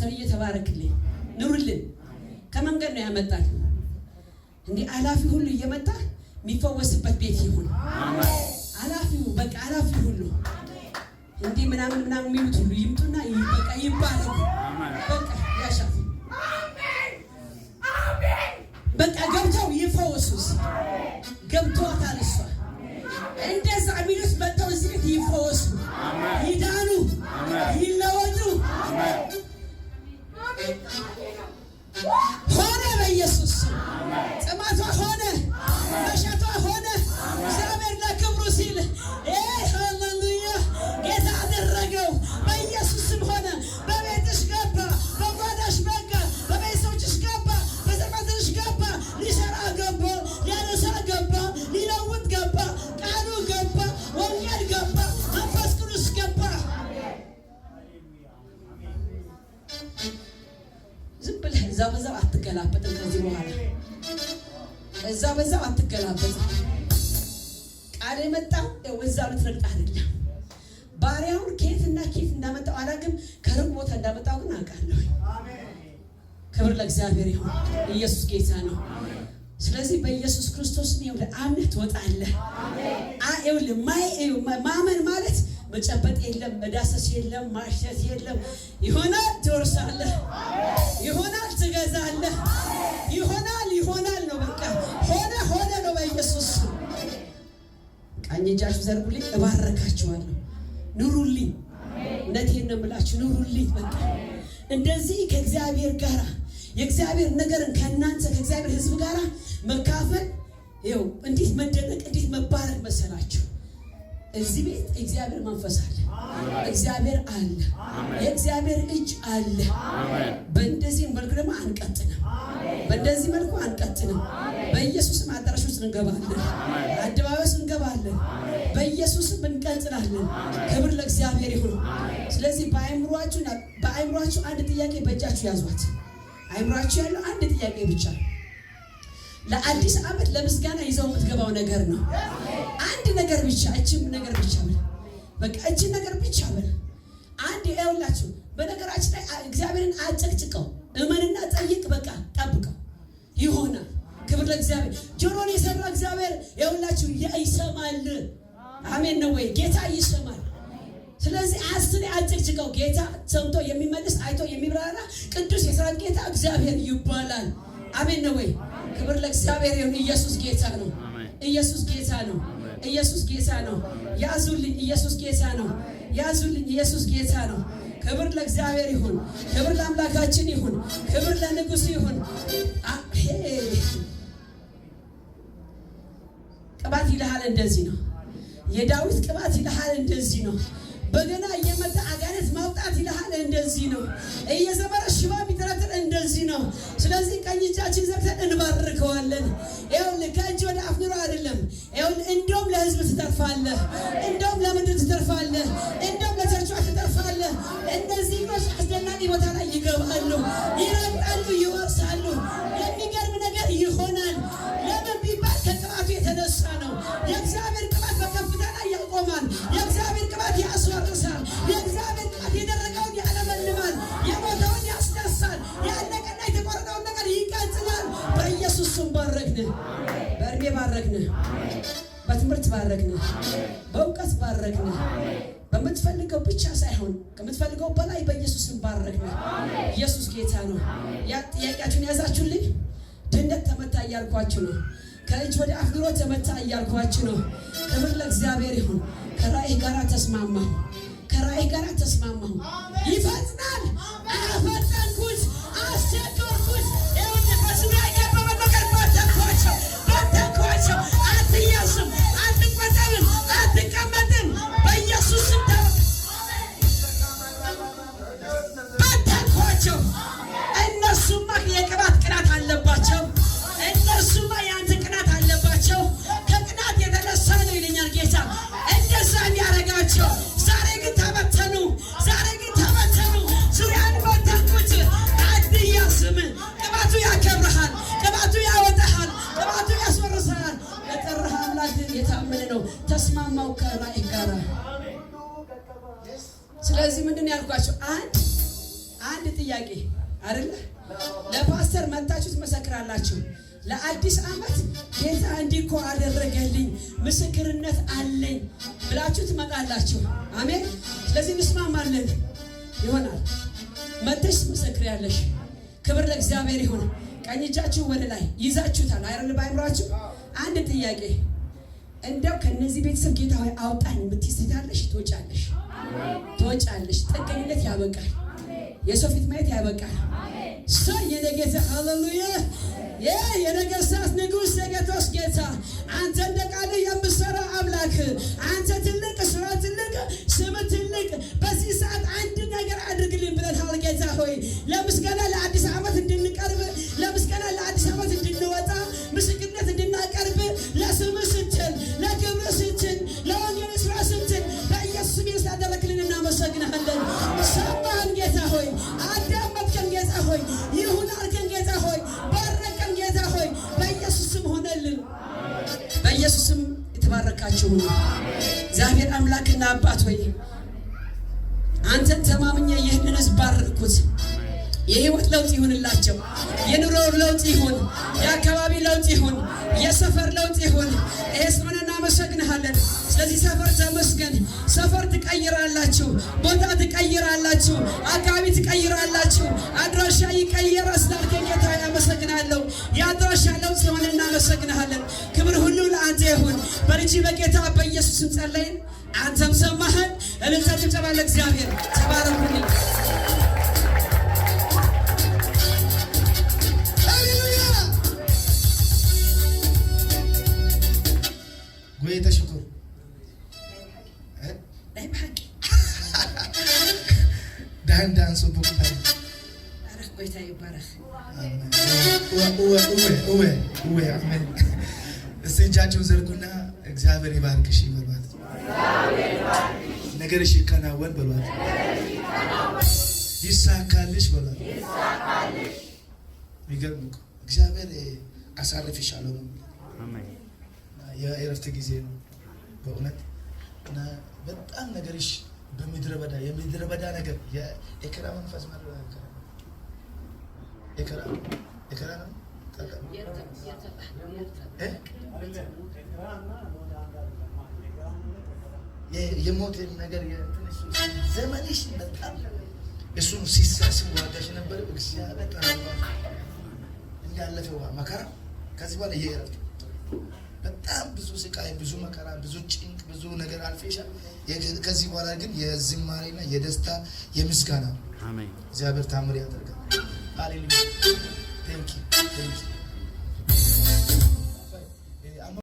ፓስተርዬ ተባረክልኝ፣ ኑርልን። ከመንገድ ነው ያመጣል። እንዲህ አላፊ ሁሉ እየመጣ የሚፈወስበት ቤት ይሁን። አላፊው በቃ አላፊ ሁሉ እንዲህ ምናምን ምናምን የሚሉት ሁሉ ይምጡና በቃ ይባረኩ። በቃ ያሻፍ በቃ ገብተው ይፈወሱስ። ገብተዋታል እሷ እንደዛ የሚሉት መጥተው እዚህ ቤት ይፈወሱ፣ ይዳኑ፣ ይለወጡ። ሆነ በኢየሱስ ስም። ጥማቷ ሆነ፣ መሻቷ ሆነ። እግዚአብሔር ለክብሩ ሲል ሃሌሉያ ጌታ አደረገው። በኢየሱስ ስም ሆነ። በቤትሽ ገባ፣ በጓዳሽ ገባ፣ በቤተሰቦችሽ ገባ፣ በዘመድሽ ገባ። ሊሰራ ገባ፣ ሊያነሳ ገባ፣ ሊለውጥ ገባ። ቃሉ ገባ፣ ወንጌል ገባ፣ መንፈስ ቅዱስ ገባ። ዝም ብለህ እዛ በዛው አትገላበጥም። ከዚህ በኋላ እዛ በዛው አትገላበጥም። ቃል የመጣው እዛ ልትረግጥ አይደለም። ባሪያውን ከየትና ከየት እንዳመጣው አላውቅም። ከሩቅ ቦታ እንዳመጣው ግን አውቃለሁ። ክብር ለእግዚአብሔር ይሁን። ኢየሱስ ጌታ ነው። ስለዚህ በኢየሱስ ክርስቶስ ይኸውልህ አምነህ ትወጣለህ። ይኸውልህ ማመን ማለት መጨበጥ የለም፣ መዳሰስ የለም፣ ማሸት የለም። ይሆናል ትወርሳለህ፣ ይሆናል ትገዛለህ፣ ይሆናል ይሆናል ነው በቃ ሆነ ሆነ ነው በኢየሱስ ስም። ቀኝ እጃችሁ ዘርጉልኝ፣ እባረካችኋለሁ። ኑሩልኝ፣ እውነቴን ነው የምላችሁ፣ ኑሩልኝ። በቃ እንደዚህ ከእግዚአብሔር ጋር የእግዚአብሔር ነገርን ከእናንተ ከእግዚአብሔር ሕዝብ ጋር መካፈል ይኸው እንዴት መደነቅ እንዴት መባረክ መሰላችሁ። እዚህ ቤት እግዚአብሔር መንፈስ አለ፣ እግዚአብሔር አለ፣ የእግዚአብሔር እጅ አለ። በእንደዚህ መልኩ ደግሞ አንቀጥንም፣ በእንደዚህ መልኩ አንቀጥንም። በኢየሱስም አዳራሽ ውስጥ እንገባለን፣ አደባባይ ውስጥ እንገባለን። በኢየሱስም እንቀጥላለን። ክብር ለእግዚአብሔር ይሁን። ስለዚህ በአእምሯችሁ አንድ ጥያቄ በእጃችሁ ያዟት። አእምሯችሁ ያለው አንድ ጥያቄ ብቻ ለአዲስ ዓመት ለምስጋና ይዘው የምትገባው ነገር ነው። አንድ ነገር ብቻ፣ እችም ነገር ብቻ በል፣ በቃ እችን ነገር ብቻ በል። አንድ ይኸውላችሁ፣ በነገራችን ላይ እግዚአብሔርን አጨቅጭቀው፣ እመንና ጠይቅ፣ በቃ ጠብቀው ይሆናል። ክብር ለእግዚአብሔር። ጆሮን የሰራ እግዚአብሔር ይኸውላችሁ ይሰማል። አሜን ነው ወይ? ጌታ ይሰማል። ስለዚህ አስሬ አጨቅጭቀው፣ ጌታ ሰምቶ የሚመልስ አይቶ የሚብራራ ቅዱስ የሰራዊት ጌታ እግዚአብሔር ይባላል። አሜን ነው ወይ? ክብር ለእግዚአብሔር ይሁን። ኢየሱስ ጌታ ነው። ኢየሱስ ጌታ ነው። ኢየሱስ ጌታ ነው። ያዙልኝ። ኢየሱስ ጌታ ነው። ያዙልኝ። ኢየሱስ ጌታ ነው። ክብር ለእግዚአብሔር ይሁን። ክብር ለአምላካችን ይሁን። ክብር ለንጉሥ ይሁን። ቅባት ይልሃል እንደዚህ ነው። የዳዊት ቅባት ይልሃል እንደዚህ ነው። በገና እየመታ አጋንንት ማውጣት ይልሃል እንደዚህ ነው። እየዘመረ ሽባ የሚተረትር እንደዚህ ነው። ስለዚህ ቀኝ እጃችን ዘርግተን እንባርከዋለን። ይኸውልህ ከእጅ ወደ አፍ ኑሮ አይደለም። ይኸውልህ እንደውም ለሕዝብ ትተርፋለህ፣ እንደውም ለምድር ትተርፋለህ፣ እንደውም ለቸርቿ ትተርፋለህ። እነዚህ እግሮች አስደናቂ ቦታ ላይ ይገባሉ፣ ይረግጣሉ፣ ይወርሳሉ። የሚገርም ነገር ይሆናል። ለምን ቢባል ከቅባቱ የተነሳ ነው። የእግዚአብሔር ቅባት በከፍታ ላይ ያቆማል። የእግዚአብሔር ቅባት ያስወርሳል። የእግዚአብሔር ቅባት የደረቀውን ያለመልማል፣ የሞተውን ያስነሳል፣ ያለቀና የተቆረጠውን ነገር ይቀጥላል። በኢየሱስ ስም ባረክን፣ በእድሜ ባረክን፣ በትምህርት ባረክን፣ በእውቀት ባረክን። በምትፈልገው ብቻ ሳይሆን ከምትፈልገው በላይ በኢየሱስ ስም ባረክን። ኢየሱስ ጌታ ነው። ያ ጥያቄያችሁን ያዛችሁልኝ። ድህነት ተመታ እያልኳችሁ ነው። ከእጅ ወደ አፍ ኑሮ ተመታ እያልኳችሁ ነው። ክብር ለእግዚአብሔር ይሁን። ከራእይ ጋር ተስማማሁ። ከራእይ ጋር ተስማማሁ። ይፈጥናል። አፈጠንኩት፣ አስቸኮልኩት። ይኸውልህ በዙሪያ የከበበ ነገር በተንኳቸው፣ በተንኳቸው። አትያዝም፣ አትቆጠብም፣ አትቀመጥም። በኢየሱስ ስም በተንኳቸው። እነሱማ የቅባት ቅናት አለባቸው። እነሱማ የአንተ ቅናት አለባቸው። ከቅናት የተነሳ ነው ይለኛል ጌታ እንደዛ የሚያደርጋቸው። ዛሬ ግን ተበተኑ። ዛሬ ግን ተበተኑ። ዙሪያን በተንኩት። አትያዝም። ቅባቱ ያከብርሃል። ቅባቱ ያወጣሃል። ቅባቱ ያስወርስሃል። የጠራህ አምላክ የታመነ ነው። ተስማማው ከራእይ ጋር። ስለዚህ ምንድን ነው ያልኳቸው? አንድ አንድ ጥያቄ አይደለ? ለፓስተር መታችሁ ትመሰክራላችሁ። ለአዲስ ዓመት ጌታ እንዲህ እኮ አደረገልኝ፣ ምስክርነት አለኝ ብላችሁ ትመጣላችሁ። አሜን። ስለዚህ እንስማማለን ይሆናል። መተሽ ትመሰክሪያለሽ። ክብር ለእግዚአብሔር ይሁን። ቀኝ እጃችሁ ወደ ላይ ይዛችሁታል አይደል? ባይምሯችሁ አንድ ጥያቄ፣ እንደው ከነዚህ ቤተሰብ ጌታ ሆይ አውጣኝ የምትይ ሴት አለሽ? ትወጫለሽ፣ ትወጫለሽ። ጥገኝነት ያበቃል። የሰው ፊት ማየት ያበቃል። ሰው የኔ ጌታ፣ ሃሌሉያ! የነገሥታት ንጉሥ፣ የጌቶች ጌታ፣ አንተ እንደ ቃልህ የምትሠራ አምላክ፣ አንተ ትልቅ፣ ስራ ትልቅ፣ ስም ትልቅ። በዚህ ሰዓት አንድ ነገር አድርግልን ብለናል። ጌታ ሆይ፣ ለምስጋና ለአዲስ ዓመት እንድንቀርብ፣ ለምስጋና ለአዲስ ዓመት እንድንወጣ፣ ምስክርነት እንድናቀርብ፣ ለስምህ ስትል፣ ለክብር ስትል፣ ለወንጌል ስራ ስትል በኢየሱስ ስም ስላደረግልን እናመሰግንሃለን። ሰማህን ጌታ ሆይ፣ አዳመጥከን ጌታ ሆይ፣ ይሁን አልከን ጌታ ሆይ፣ ባረከን ጌታ ሆይ፣ በኢየሱስ ስም ሆነልን። በኢየሱስ ስም የተባረካችሁ ሁኑ። እግዚአብሔር አምላክና አባት ሆይ፣ አንተን ተማምኜ ይህንን ሕዝብ ባረኩት። የህይወት ለውጥ ይሁንላቸው። የኑሮ ለውጥ ይሁን፣ የአካባቢ ለውጥ ይሁን፣ የሰፈር ለውጥ ይሁን። ይሄ ስለሆነ እናመሰግንሃለን። ስለዚህ ሰፈር ተመስገን። ሰፈር ትቀይራላችሁ፣ ቦታ ትቀይራላችሁ፣ አካባቢ ትቀይራላችሁ፣ አድራሻ ይቀየራል ስላልከኝ ጌታ አመሰግናለሁ። የአድራሻ ለውጥ ስለሆነ እናመሰግንሃለን። ክብር ሁሉ ለአንተ ይሁን። በልጅህ በጌታ በኢየሱስ ስም ጸለይን፣ አንተም ሰማህን። እልልታ ጭብጨባ ለእግዚአብሔር። ተባረኩልኝ። ሃሌሉያ! ጎይታ ሽኩር። ናይ ብሓቂ። ዳህን ዳህን ጽቡቅ። ባረኽ፣ ጎይታ ይባረኽ። እወ እወ እወ፣ አሜን። እስቲ እጃችሁን ዘርጉና እግዚአብሔር ይባርክሽ በሏት። ነገርሽ ይከናወን በሏት። ይሳካልሽ በሏት። የሚገርም እኮ፣ እግዚአብሔር አሳርፍሻለሁ ነው። የእረፍት ጊዜ ነው በእውነት። እና በጣም ነገርሽ በምድረ በዳ፣ የምድረ በዳ ነገር፣ የኤከራ መንፈስ ማለት ነው። ኤከራ ኤከራ ነው። እ? የሞት ነገር የእንትን እሱ ዘመንሽ በጣም እሱን ሲዋጋሽ ነበር። እግዚአብሔር ጠራቷል። እንዳለፈ ውሃ መከራ፣ ከዚህ በኋላ የእረፍት፣ በጣም ብዙ ስቃይ፣ ብዙ መከራ፣ ብዙ ጭንቅ፣ ብዙ ነገር አልፌሻል። ከዚህ በኋላ ግን የዝማሬና የደስታ የምስጋና ነው። አሜን። እግዚአብሔር ታምር ያደርጋል። ሃሌሉያ!